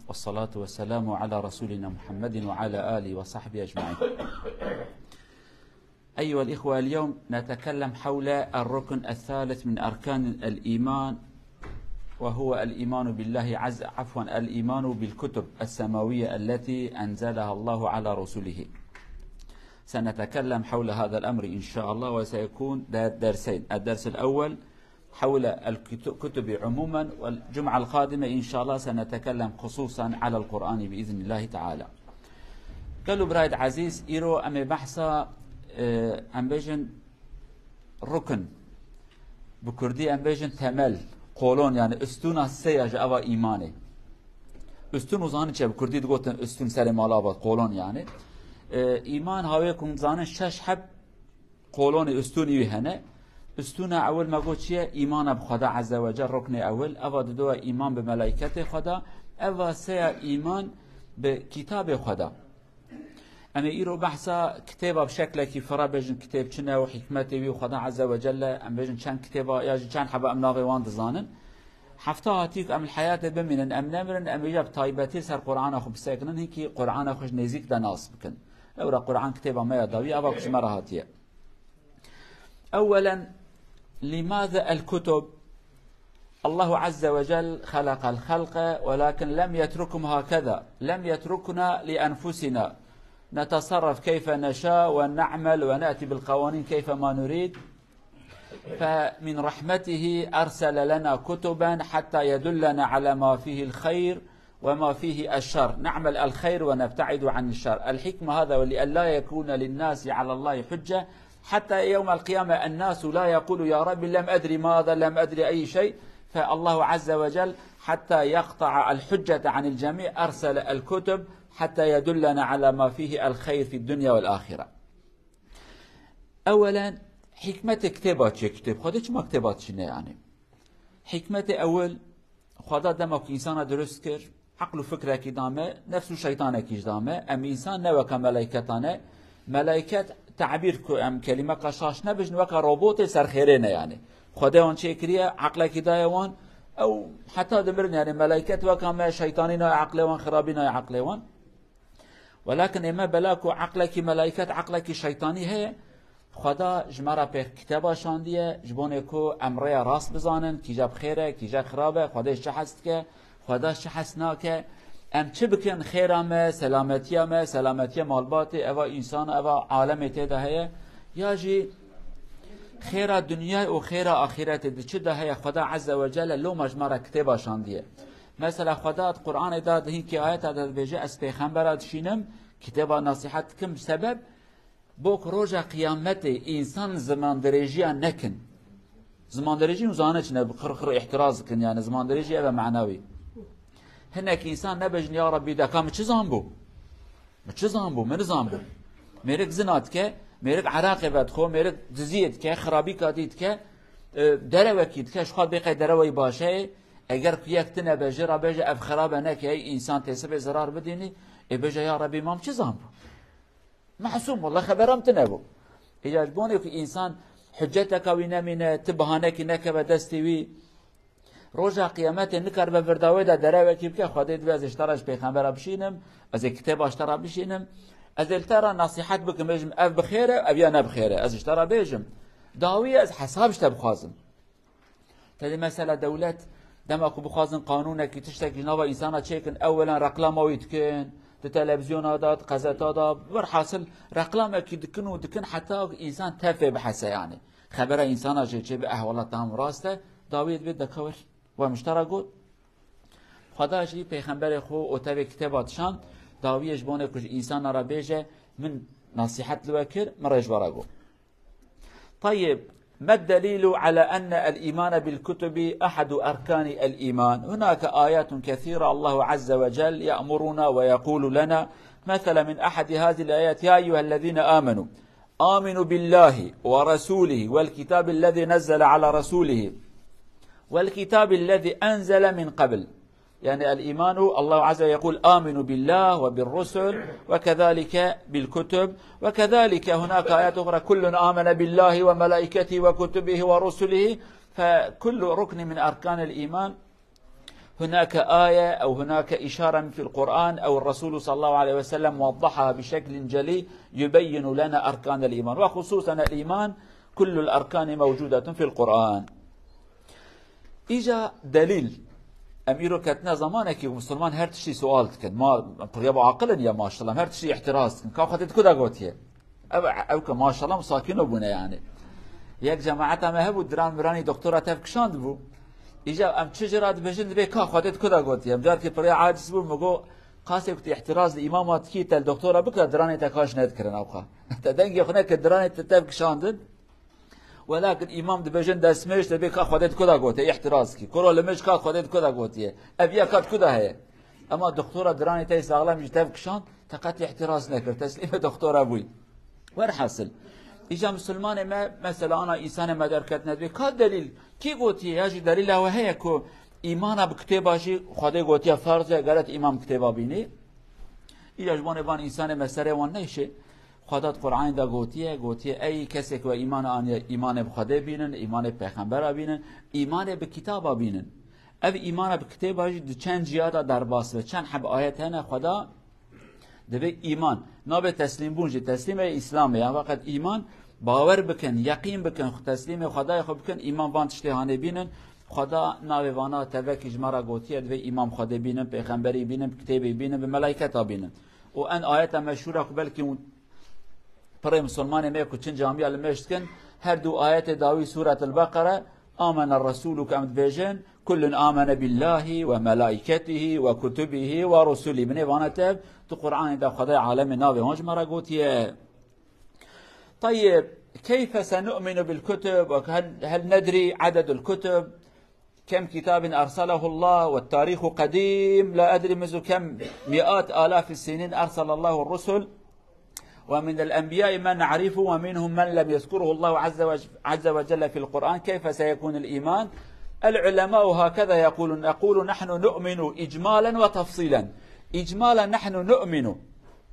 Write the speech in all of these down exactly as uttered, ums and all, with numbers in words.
والصلاة والسلام على رسولنا محمد وعلى آله وصحبه أجمعين. أيها الإخوة، اليوم نتكلم حول الركن الثالث من أركان الإيمان، وهو الإيمان بالله عز، عفوا، الإيمان بالكتب السماوية التي أنزلها الله على رسله. سنتكلم حول هذا الأمر إن شاء الله، وسيكون دا-، درسين. الدرس الأول حول الكتب عموما، والجمعة القادمة إن شاء الله سنتكلم خصوصا على القرآن بإذن الله تعالى. Gelo birayê ezîz, îro em ê behsa, e, em bêjin rukn. Bi kurdî em bêjin temel, kolon, yani üstûna sê ya ji eva îmanê. Üstûn û zanin çi ye? Bi kurdî digotin üstûn, serê mala ava, kolon yani. E, îman hawê ku zanin şeş heb kolonê, üstûnî wî hene. Üstûna ewil me got çi ye? Îmana bi Xweda Azze ve Cel, ruknê ewil. Eva didoya îman bi melayketê Xweda. Eva seya îman bi kitabê Xweda. Em ê îro behsa kitêba bi şeklekî fira bêjin kitêb çi ne û hikmetê wî û Xweda Azze ve Celle, em bêjin çend kitêba ya jî çend heba em navê wan dizanin. Hefta hatî ku em li heyatê bimînin, em nemirin, em ê ya bi taybetî ser Qur'ana xwe bisekinin, hinkî Qur'ana xwe ji nêzîk de nas bikin. Ewra Qur'an kitêba me ya dawî, ava ku ji me re hatiye. Ewelen, لماذا الكتب؟ الله عز وجل خلق الخلق ولكن لم يتركهم هكذا، لم يتركنا لأنفسنا نتصرف كيف نشاء ونعمل ونأتي بالقوانين كيفما نريد. فمن رحمته أرسل لنا كتبا حتى يدلنا على ما فيه الخير وما فيه الشر، نعمل الخير ونبتعد عن الشر. الحكمة هذا، ولئلا يكون للناس على الله حجة، حتى يوم القيامة الناس لا يقول: يا رب، لم أدري ماذا، لم أدري أي شيء. فالله عز وجل حتى يقطع الحجة عن الجميع أرسل الكتب حتى يدلنا على ما فيه الخير في الدنيا والآخرة. Ewelen, hikmetê kitêba çi ye? Kitêb Xwedê çima kitêba dişîne yani? Hikmetê ewil, Xweda dema ku însana dirust kir, eql û fikrekî da me, nefs û şeytanekî jî da me. Em însan ne weke melayketa ne. Melayket, tebîr ku em kelîmeka şaş nebijin, weke robotê ser xêrê ne yani. Xwedê wan çêkiriye, eqlekî daye wan, ew heta dimirin yani, melayket weka me, şeytanî nayê eqlê wan, xirabî nayê eqlê wan. Welakin ê me bela ku eqlekî melayket, eqlekî şeytanî heye, Xweda ji me re pêx kitêba şandiye, ji bonê ku em rêya rast bizanin, kîja bi xêr e, kîja xirab e, Xwedê ji çi hez dike, Xweda ji çi hez nake. Em çi bikin, xêra me, selametiya me, selametiya malbatê, eva însan, eva alemê tê de heye, ya jî xêra dinyayê û xêra axîretê di çi de heye, Xweda Azze ve Celle loma ji me re kitêba şandiye. Mesela Xweda di Qur'anê de di hinkî ayeta de dibêje, ez pêxembera dişînim, kitêba nesîhet dikim, sebeb bo ku roja qiyametê însan zimandirêjiya nekin. Zimandirêjî û zane çi ne, bi qir qir îhtiraz dikin, yani zimandirêjî ev e manawî. Hinek însan nebêjin, ya Rabbî, deka min çi zanbû? Min çi zanbû? Min nizanbû. Mêrik zina dike, mêrik eraqê vedixwe, mêrik diziyê dike, xirabîkatî dike, e, derewekî dike, ji xwe bê qey dereweyî baş e. Eger ku yek tune be, jê re bêje, ev xirabe neke, însan tê sibê zerar bidînî, ê bêje, ya Rebî, mam çi zanbû? Mesûm, wela xebera min tune bû. Îca ji bonê ku însan hiceteka wî nemîne, ti bihanekî nekeve destê wî, roja qiyametê nikaribe vir dawê de derewekî bike, Xwedê divê ez ê ji te re ji pêxembera bişînim, ez ê kitêba ji te re bişînim, ez ê li te re nesîhet bikim, bêjim, ev bi xêr e, ev ya ne bi xêr e, ez ji te re bêjim. Dawî ez hesab ji te bixwazim. Tedê mesela dewlet, dema ku bixwazin qanûnekî, tiştekî ji nava însana çêkin, ewelen reklama wî dikin, di televîzyona de, di qezeta de, werhasil reklamekî dikin û dikin heta însan tefê bihese yani. Xebera însana jê çêbe, eh, wela tam rast e, dawiyê dibê dekewir. We min ji te re got. Xweda jî pêxemberê xwe û tevê kitêba dişand, dawiyê ji bonê ku ji însana re bêje, min nesîhet li we kir, min rê ji we re got. طيب، ما الدليل على أن الإيمان بالكتب أحد أركان الإيمان؟ هناك آيات كثيرة الله عز وجل يأمرنا ويقول لنا، مثلا من أحد هذه الآيات: يا أيها الذين آمنوا آمنوا بالله ورسوله والكتاب الذي نزل على رسوله والكتاب الذي أنزل من قبل. يعني الإيمان، الله عز وجل يقول: آمنوا بالله وبالرسل، وكذلك بالكتب، وكذلك هناك آيات أخرى: كل آمن بالله وملائكته وكتبه ورسله. فكل ركن من أركان الإيمان هناك آية أو هناك إشارة في القرآن أو الرسول صلى الله عليه وسلم وضحها بشكل جلي يبين لنا أركان الإيمان، وخصوصا الإيمان كل الأركان موجودة في القرآن. Îca delîl. Em îro ketine zamanekî ku misilman her tiştî sual dikin. Ma pir ya aqil in ya maşallah, em her tiştî îhtiraz dikin. Ka Xwedê di ku de gotiye? Ev, ew ke maşallah misakîno bûne yani. Yek cemaeta me hebû, diran miranî doktora tev kişandibû. Îca em çi jê re dibêjin, dibê ka Xwedê di ku de gotiye? Em carkî pir ya aciz bû, min got, qasê ku tu îhtiraz li îmama dikî, te li doktora bikira, diranê te kaş nedikirin ewqa. Te dengê xwe nekir, diranê te tev kişandin. Welakin îmam dibêjin destmêj, te bê ka Xwedê di ku de gotiye, îhtiraz dikî. Kuro li mij ka Xwedê di ku de gotiye? Ev ya ka di ku de heye? Ema doktora diranê te saxlem jî tev kişand, te qet îhtiraz nekir, teslîmê doktora bûyî. Werhasil. Îca misilmanê me, mesela ana însanê me derketine dibê, ka delîl, kî gotiye, ya jî delîla we heye ku îmana bi kitêba jî Xwedê gotiye ferz e, geret îman bi kitêba bînî. Îca ji bo nê van însanê me serê wan neyşê. Xweda di Qur'anê de gotiye, gotiye, ey kesê ku we îman aniye, îmanê bi Xwedê bînin, îmanê bi pêxembera bînin, îmanê bi kitaba bînin. Ev îmana bi kitêba jî di çend ciya de derbas be. Çend heb ayet hene Xweda dibê îman. Nabê teslîmbûn jî, teslîmê Îslamê ya. Feqet îman, bawer bikin, yeqîn bikin, teslîmê Xwedayê xwe bikin, îman van tiştê hanê bînin. Xweda navê vana tevekî ji me re gotiye, divê îman bi Xwedê bînin, pêxemberî bînin, bi kitêbê bînin, bi melayketa bînin. Û en ayeta meşhûra ku belkî hûn pirê misilmanê me ku çin camiya li mêj dikin, her du ayetê dawî Sûretil Beqere, Amene Resûlû, ku em dibêjin, Kullun amene billahî we melaîketihî we kutubihî we rusûlî. Binê vana tev, tu Qur'anê de Xwedayê alemê navê wan ji me re gotiye. Tayyib, keyfe senu'minu bil kutub, we hel, hel nedrî ededul kutub, كم كتاب أرسله الله، والتاريخ قديم، لا أدري منذ كم مئات آلاف السنين أرسل الله الرسل، ومن الأنبياء من نعرفه ومنهم من لم يذكره الله عز وج-، عز وجل في القرآن، كيف سيكون الإيمان؟ العلماء هكذا يقولون، نقول نحن نؤمن إجمالا وتفصيلا. إجمالا نحن نؤمن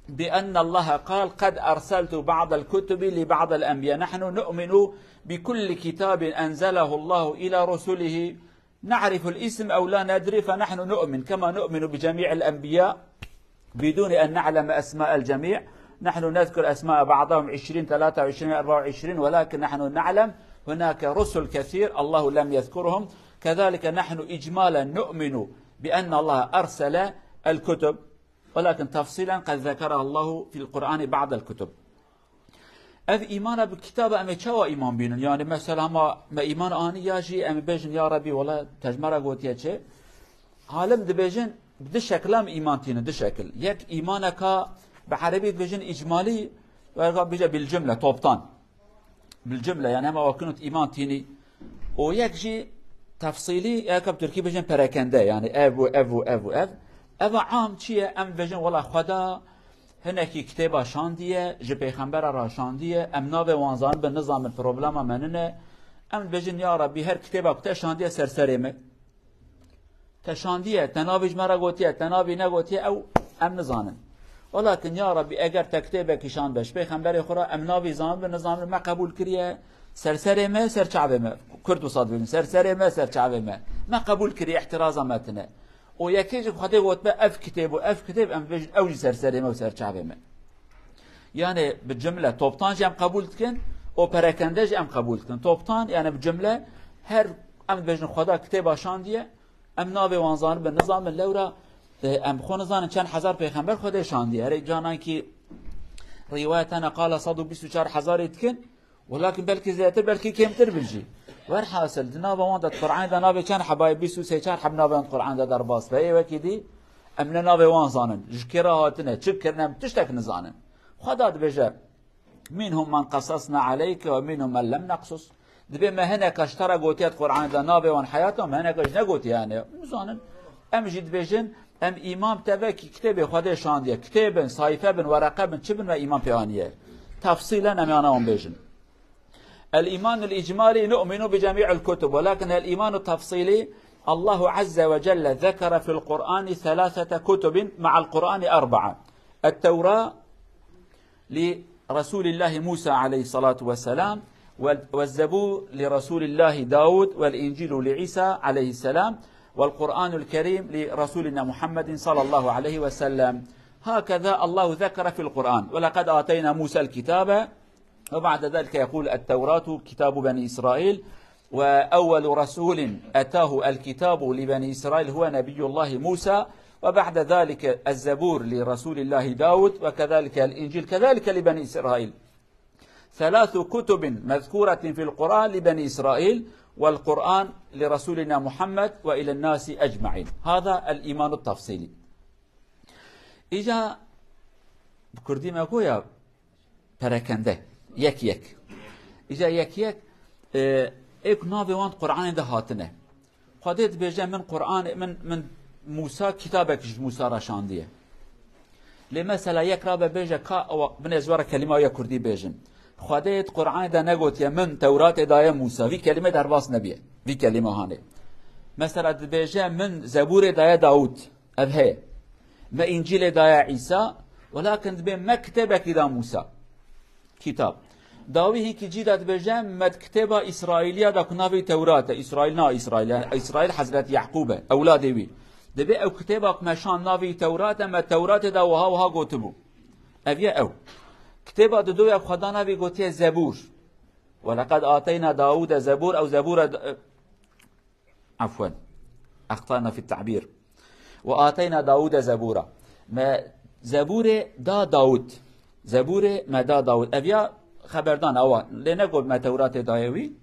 بأن الله قال: قد أرسلت بعض الكتب لبعض الأنبياء. نحن نؤمن بكل كتاب أنزله الله إلى رسله، نعرف الاسم أو لا ندري، فنحن نؤمن كما نؤمن بجميع الأنبياء بدون أن نعلم أسماء الجميع. نحن نذكر أسماء بعضهم عشرين، ثلاثة وعشرين، أربعة وعشرين، ولكن نحن نعلم هناك رسل كثير الله لم يذكرهم. كذلك نحن إجمالا نؤمن بأن الله أرسل الكتب، ولكن تفصيلا قد ذكرها الله في القرآن بعض الكتب. Ev îmana bi kitaba em ê çawa îman bînin? Yani mesela ma me îman anî ya jî em ê bêjin, ya Rebî, wela te ji me re gotiye çi? Alim dibêjin, bi du şekila em îman tînin, du şekil. Yek îmaneka bi erebî dibêjin îcmalî, weka bêje bil cumle, toptan. Bil cumle, yani hema wakinut îman tînî. Û yek jî tefsîlî, yek bi tirkî bêjin perekende, yani ev û ev û ev û ev. Eva am çi ye? Em dibêjin, wela Xweda hinekî kitêba şandiye, ji pêxembera re şandiye, em navê wan zanibin, nizanibin, problema me nine. Em dibêjin, ya Rebî, her kitêba ku te şandiye ser serê me. Te şandiye, te navî ji me re gotiye, te navî negotiye, ew em nizanin. Welakin ya Rebî, eger te kitêbekî şandibe ji pêxemberê xwe re, em navî zanibin, nizanibin, me qebûl kiriye ser serê me, ser çavê me. Kurd wisa dibêjin, ser serê me, ser çavê me. Me qebûl kiriye, îhtiraza me tine. Û yekê jî Xwedê gotme, ev kitêb û ev kitêb, em bêjin, ew jî ser serê me û ser çavê me. Yani bi cumle, toptan jî em qebûl dikin û perekende jî em qebûl dikin. Toptan, yani bi cumle, her em dibêjin Xweda kitêba şandiye, em navê wan zanibin, nizanibin, lewra, e, em xwe nizanin çend hezar pêxember Xwedê şandiye. Herê canan kî rîwayet hene qala sed û bîst û çar hezarê dikin, welakin belkî zêdetir, belkî kêmtir bin jî. Werhasil, di nava wan de, di Qur'anê de navê çend hebayê, bîst û sê çar heb navê wan di Qur'an de derbas be. Ê wekî dî, em ne navê wan zanin. Ji kê re hatine, çi kirine, em tiştek nizanin. Xweda dibêje, Minhum men qesesna aleyke ve minhum men lem neqsus. Dibê me hineka ji te re gotiye di Qur'anê de navê wan heyata, me hineka jî negotiye yani. Nizanin. Em jî dibêjin, em îman bi te ve kî kitêbê Xwedê şandiye. Kitêbin, sayfe bin, wereqe bin, çi bin me îman pê aniye. Tefsîlen em yana wan bêjin. الإيمان الإجمالي نؤمن بجميع الكتب، ولكن الإيمان التفصيلي الله عز وجل ذكر في القرآن ثلاثة كتب، مع القرآن أربعة: التوراة لرسول الله موسى عليه الصلاة والسلام، وال-، والزبور لرسول الله داود، والإنجيل لعيسى عليه السلام، والقرآن الكريم لرسولنا محمد صلى الله عليه وسلم. هكذا الله ذكر في القرآن: ولقد آتينا موسى الكتاب، وبعد ذلك يقول: التوراة كتاب بني إسرائيل، وأول رسول أتاه الكتاب لبني إسرائيل هو نبي الله موسى، وبعد ذلك الزبور لرسول الله داود، وكذلك الإنجيل كذلك لبني إسرائيل. ثلاث كتب مذكورة في القرآن لبني إسرائيل، والقرآن لرسولنا محمد وإلى الناس أجمعين. هذا الإيمان التفصيلي. Îca bi kurdî me goya perekende, yek yek. Îca yek yek, e, ê ku navê wan di Qur'anê de hatine. Xwedê dibêje: "Min Qur'an, min, min Mûsa kitabek ji Mûsa re şandiye." Lê mesela yek rabe bêje ka ewa, bin ez were kelîma ya kurdî bêjin. Xwedê di Qur'anê de negotiye: "Min Tewratê daye Mûsa." Vî kelîme derbas nebiye. Vî kelîma hanê. Mesela dibêje: "Min Zebûrê daye Dawûd." Ev heye. "Me Încîlê daye Îsa." Welakin dibê: "Me kitêbekî da Mûsa." Kitab. Dawî hînkî cî de dibêje: "Me di kitêba Îsraîliya da ku navê Tewrat e." Îsraîl na Îsraîl, yani Îsraîl Hezret Yaqûb e, ewladê wî. Dibê ew kitêba ku me şand navê Tewrat e, me Tewratê da wiha wiha gotibû. Ev ye ew. Kitêba didoya ku Xweda navê gotiye Zebûr. "Weleqed ateyna Dawûde Zebûr", ew Zebûr e, Afwen. Extana fi te'bîr. "Ve ateyna Dawûde Zebûra." Me Zebûrê da Dawûd. Zebûrê me da Dawûd. Ev ya xeberdan awa. Lê negot me Tewratê daye wî.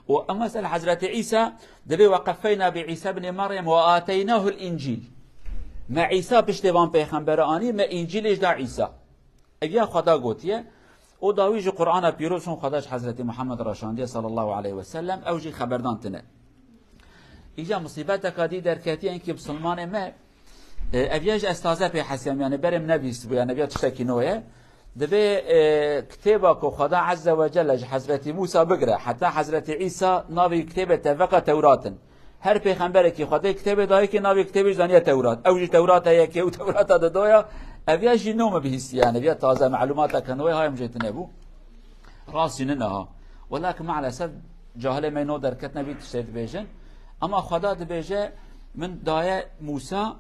Û ev mesela Hezretî Îsa dibê: "Ve qeffeyna bi Îsa ibnî Meryem ve ateynahul Încîl." Me Îsa piştê van pêxembere anî, me Încîlê ji da Îsa. Ev ya Xweda gotiye. Û dawî ji Qur'ana pîroz çûn Xweda ji Hezretî Muhammed re şandiye sallallahu aleyhi ve sellem, ew jî xeberdan tine. Îca musîbeteka dî derketiye enkî misilmanê me, e, ev ya ji ez taze pê hesiyam, yani berê min nebîstibû, yani ev ya tiştekî nû ye. Dibê, e, kitêba ku Xweda Azze ve Celle ji Hezretî Mûsa bigire, heta Hezretî Îsa navê kitêbê tevveqa Tewrat in. Her pêxemberekî Xwedê kitêbê dayikê, navê kitêbê jî daniye Tewrat. Ew jî Tewrata yekê û Tewrata didoya. Ev ya jî nû min bihîstiye, yani, ev ya taze, melumateke nû ye, hayê min jê tune bû. Rastî nine ha. Welakin maalesef cahilê me nû derketine vî tiştê dibêjin. Ama Xweda dibêje: "Min daye Mûsa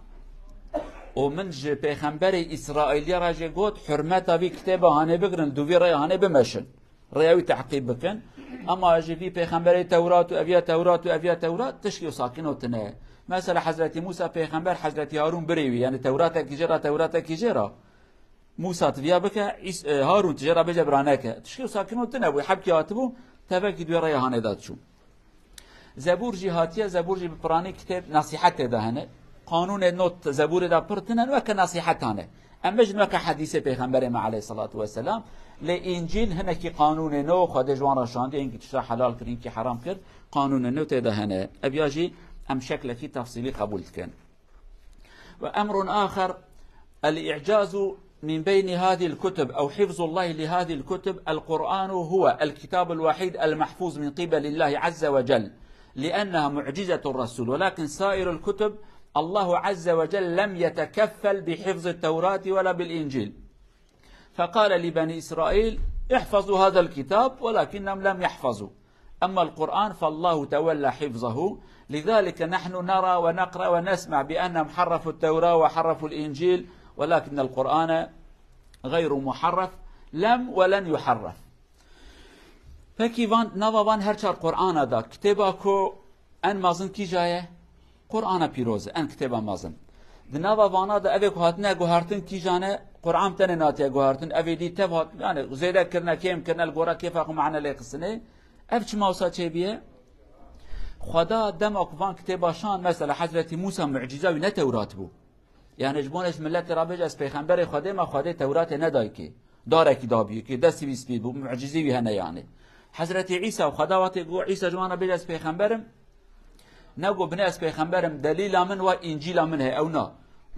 û min ji pêxemberê Îsraîliya re jê got, hurmeta vî kitêba hanê bigirin, dûvî rêya hanê bimeşin." Rêya wî teqîb bikin. Ama ji vî pêxemberê Tewrat û eviya Tewrat û eviya Tewrat tişkî û sakîno tine. Mesela Hezretî Mûsa pêxember Hezretî Harûn birê wî, yani Tewratekî jê re, Tewratekî jê re. Mûsa tu viya bike, Îs-, e, Harûn tu jê re bêje bira neke. Tişkî û sakîno tine bû, hebkî hatibû, tevekî duê rêya hanê de diçû. Zebûr jî hatiye, Zebûr jî bi piranî kitêb nesîhet tê de hene. Qanûnê not Zebûrê de pir tine, weke nesîhetan e. Em bêjin weke hedîsê Pêxemberê me aleyhissalatu vesselam. Lê Încîl hinekî qanûnê nû, Xwedê ji wan re şandiye, hinkî tişta helal kir, hinkî heram kir, qanûnê nû tê de hene. Ev ya jî em şeklekî tefsîlî qebûl dikin. وأمر آخر، الإعجاز من بين هذه الكتب أو حفظ الله لهذه الكتب، القرآن هو الكتاب الوحيد المحفوظ من قبل الله عز وجل، لأنها معجزة الرسول، ولكن سائر الكتب الله عز وجل لم يتكفل بحفظ التوراة ولا بالإنجيل. فقال لبني إسرائيل: "احفظوا هذا الكتاب"، ولكنهم لم يحفظوا. أما القرآن فالله تولى حفظه، لذلك نحن نرى ونقرأ ونسمع بأنهم حرفوا التوراة وحرفوا الإنجيل، ولكن القرآن غير محرف، لم ولن يحرف. Pekî van, nava van her çar Qur'ana da, kitêba ku en mezin kîja ye? Qur'ana pîroz e, en kitêba mezin. Di nava vana de evê ku hatine guhertin kîjan e? Qur'an tenê natiye guhertin, evê dî tev hat, yani zêde kirine, kêm kirine, li gora kêfa xwe mane lê xistinê. Ev çima wisa çêbiye? Xweda dema ku van kitêba şan, mesela Hezretî Mûsa mucîza wî ne Tewrat bû. Yani ji bo ne ji miletê re bêje, ez pêxemberê Xwedê me, Xwedê Tewratê nedayikê. Darekî dabiyekê, destî wî spî bû, mucîzê wî hene yani. Hezretî Îsa, Xweda wextê got Îsa ji wan re bêje ez pêxember im, ne got binê ez pêxember im, delîla min wa Încîla min heye, ew na.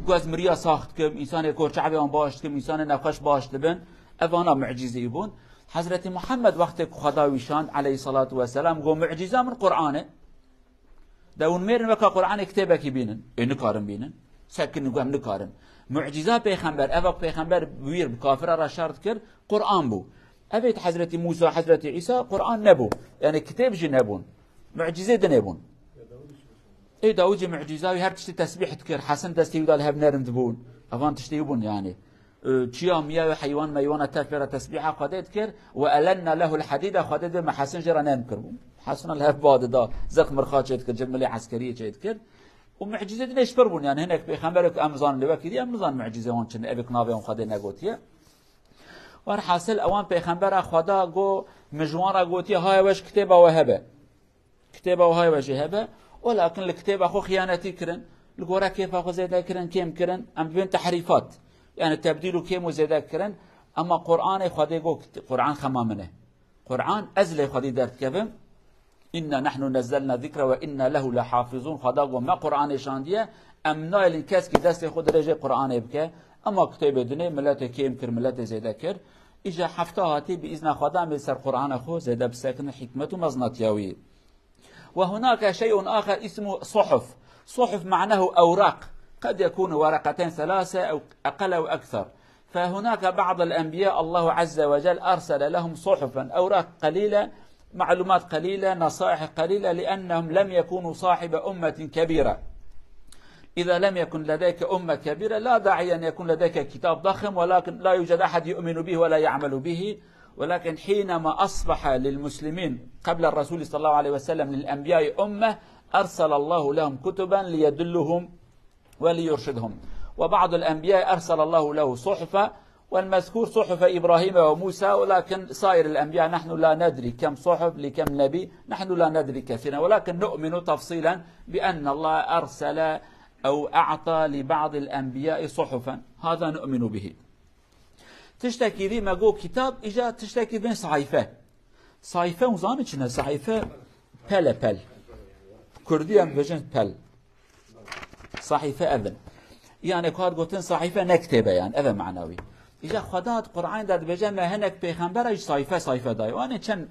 Got ez miriya sax dikim, însanê kor çavê wan baş dikim, însanê nexweş baş dibin. Ev vana mucîzê wî bûn. Hezretî Muhammed wextê ku Xweda wî şand aleyhissalatu vesselam got mucîza min Qur'an e. De hûn mêrin weka Qur'anê kitêbekî bînin. Ê nikarin bînin. Sekin ku em nikarin. Mucîza pêxember, eva ku pêxember wîr bi kafira re şer dikir, Qur'an bû. Evê Hezretî Mûsa, Hezretî Îsa Qur'an nebû. Yani kitêb jî nebûn. Mucîzê dinê bûn. Ê Dawûdê mucîza wî her tiştî tesbîh dikir. Hesin destê wî da li hev nerm dibûn. Evan tiştî bûn yani. Ê, çiya miya wê heywan meywana tev pê re tesbîha Xwedê dikir. Ve elenna lehul hadîda Xwedê dê me Hesin jê re nerm kir bûn. Hesina li hev ba dida. Zirq mirxa çê dikir. Cilmilê eskeriyê çê dikir. Û mucîze din ê ji pir bûn yani. Hinek pêxemberek em zanin lê wekî dî em nizan mucîze wan çin. Evê navê wan Xwedê negotiye. Werhasil ewan pêxembera Xweda go min ji wan re gotiye, "Haya weş kitêba we hebe." Kitêba wiha we jî hebe, welakin li kitêba xwe xiyanetî kirin, li gora kêfa xwe zêde kirin, kêm kirin, em dibên tehrîfat. Yani tebdîl û kêm û zêde kirin, ema Qur'anê Xwedê got, Qur'an xema min e. Qur'an ez lê Xwedî derdikevim. "İnna nahnu nezzelna zikra ve inna lehu lehafizun." Xweda got, me Qur'anê şandiye, em nayelin keskî destê xwe dirêjê Qur'anê bike, ema kitêbê dinê miletê kêm kir, miletê zêde kir. Îja hefta hatî bi îzna Xweda em ê ser Qur'ana xwe zêde bisekinin hikmet û meznatiya wî. وهناك شيء آخر اسمه صحف. صحف معناه أوراق، قد يكون ورقتين ثلاثة أو أقل أو أكثر. فهناك بعض الأنبياء الله عز وجل أرسل لهم صحفا، أوراق قليلة، معلومات قليلة، نصائح قليلة، لأنهم لم يكونوا صاحب أمة كبيرة. إذا لم يكن لديك أمة كبيرة، لا داعي أن يكون لديك كتاب ضخم، ولكن لا يوجد أحد يؤمن به ولا يعمل به. ولكن حينما أصبح للمسلمين قبل الرسول صلى الله عليه وسلم للأنبياء أمة، أرسل الله لهم كتبا ليدلهم وليرشدهم. وبعض الأنبياء أرسل الله له صحفا، والمذكور صحف إبراهيم وموسى، ولكن سائر الأنبياء نحن لا ندري كم صحف لكم نبي، نحن لا ندري كثيرا، ولكن نؤمن تفصيلا بأن الله أرسل أو أعطى لبعض الأنبياء صحفا، هذا نؤمن به. Tiştekî dî me got kitab, îca tiştekî bên sahîfe. Sahîfe hûn zanin çi ne? Sahîfe pel e, pel. Kurdî em dibêjin pel. Sahîfe ev in. Yani ku hat gotin sahîfe ne kitêbe yani, ev e mana wî. Îca Xweda di Qur'anê de dibêje me hinek pêxembera jî sahîfe sahîfe daye. Wane çend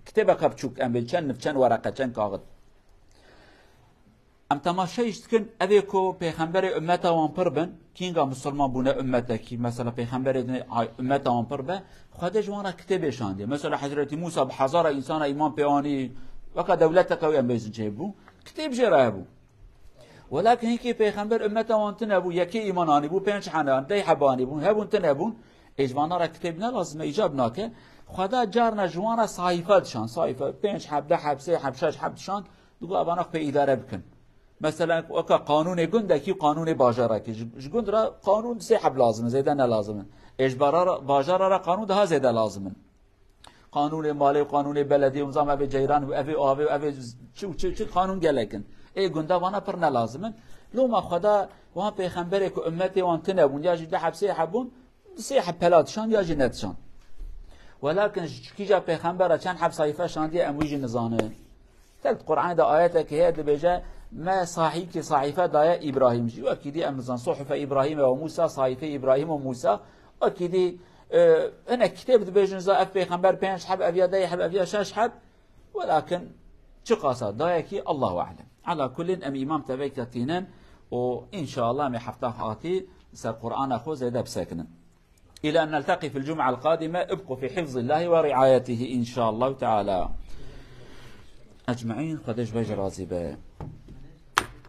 kitêbeke biçûk em bê, çend niv, çend wereqe, çend kaxit. Em temaşe jî dikin, ev ê ku pêxemberê ummeta wan pir bin, kînga misilman bûne ummetekî, mesela pêxemberê din ay ummeta wan pir be, Xwedê ji wan re kitêbê şandiye. Mesela Hezretî Mûsa bi hezara însana îman pê anî, weka dewleteke wê em bêjin çêbû, kitêb jê re hebû. Welakin hinkî pêxember ummeta wan tune bû, yekê îman anî bû, pênc hene an, deh heb anî bûn, hebûn tune bûn, ê ji vana re kitêb ne lazim e, îcab nake. Xweda carna ji wan re sahîfe dişan, sahîfe, pênc heb, deh heb, sê heb, şeş heb dişan, digo evana xwe pê îdare bikin. Mesela weka qanûnê gundekî, qanûnê bajarekî. Ji, ji gund re qanûn sê heb lazim in, zêde ne lazim in. Ê ji bara-, bajara re qanûn daha zêde lazim in. Qanûnê malê û qanûnê belediyê û nizam evê ceyran û evê avê û evê çi û çi û çi qanûn gelek in. Ê gunda vana pir ne lazim in. Loma Xweda wan pêxemberê ku ummetê wan tune bûn, ya jî du heb sê heb bûn, sê heb pela dişan ya jî nedişan. Welakin ji kîja pêxembera çend heb sahîfe şandiye em wî jî nizanin. Tek di Qur'anê de ayetekê heye dibêje, me sahîkê sahîfe daye Îbrahîm jî. Wekî dî em nizan, suhufe Îbrahîme ve Mûsa, sahîfê Îbrahîm û Mûsa. Wekî dî, e, hinek kitêb dibêjin za ev pêxember pênc heb, ev ya deh heb, ev ya şeş heb. Welakin çiqasa dayekî Allahu alem. Ala kullin em îmam tevekî tînin û înşallah em ê hefta hatî ser Qur'ana xwe zêde bisekinin. إلى أن نلتقي في الجمعة القادمة، ابقوا في حفظ الله ورعايته إن شاء الله تعالى. أجمعين، Xwedê ji we jî razî be.